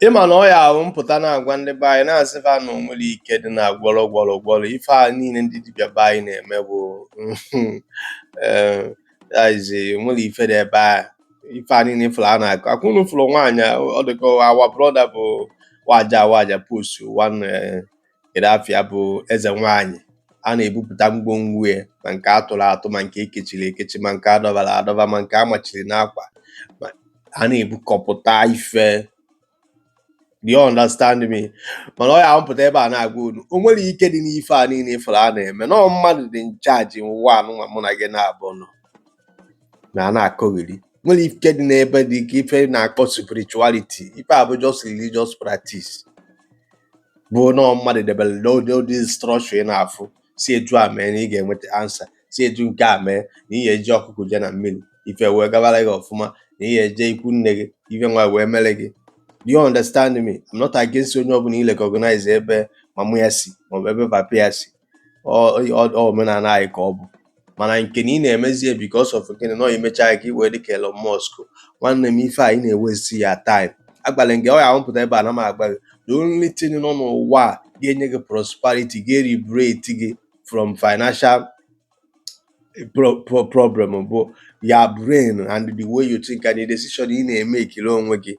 Ịma na ọ ya ahụ mpụta na-agwa ndị be anyị na-asị fa na o nwere ike dị na gwọrọ gwọrọ gwọrọ ife a niile ndị dibịa be anyị na-eme bụ that is, nwere ife dị ebe a, ife a niile fụrụ a na-akọ akwa unu fụrụ nwaanyị a, ọ dịka our brother bụ waja waja post one kedu afịa bụ eze nwaanyị a na-ebupụta ngwongwo ya, ma nke a tụrụ atụ, ma nke ekechiri ekechi, ma nke a dọbara adọba, ma nke a machiri n'akwa, ma a na-ebukọpụta ife. Do you understand me? Mana ọ ya mpụta ebe a na-agwa unu o nwere ike dị n'ife a niile ifụrụ a na-eme nọọ mmadụ dị nchaji ụwa anụnwa mụ na gị na-abụ nọ na a na-akọgheri nwere ike dị n'ebe dị ka ife na-akpọ spirituality. Ife a bụ just religious practice, bụ nọọ mmadụ debere n'ụdị structure ị na-afụ si etu a mee na ị ga-enweta answer, si etu nke a mee na ị ga-eji ọkụkọ jee na mmiri, ife wee gabara gị ọfụma, na ị ga-eje ikwu nne gị, ife nwa wee mere gị. Do you understand me? I'm not against onye ọbụla i recognize ebe mama ya si maọbụ ebe papa ya si. Ọ omenala anyị ka ọ bụ, mana nke na ị na-emezie because of gịnị na ọ imecha ya ka ị wee dị ka Elon Musk. Nwanne m, ife a ị na-ewesi ya time agbalị gị, ọ ya ahụpụta ebe a na m agba gị. The only thing nọ n'ụwa a ga-enye gị prosperity, ga-liberate gị from financial problem bụ your brain and the way you think and the decision ị na-eme ekele onwe gị.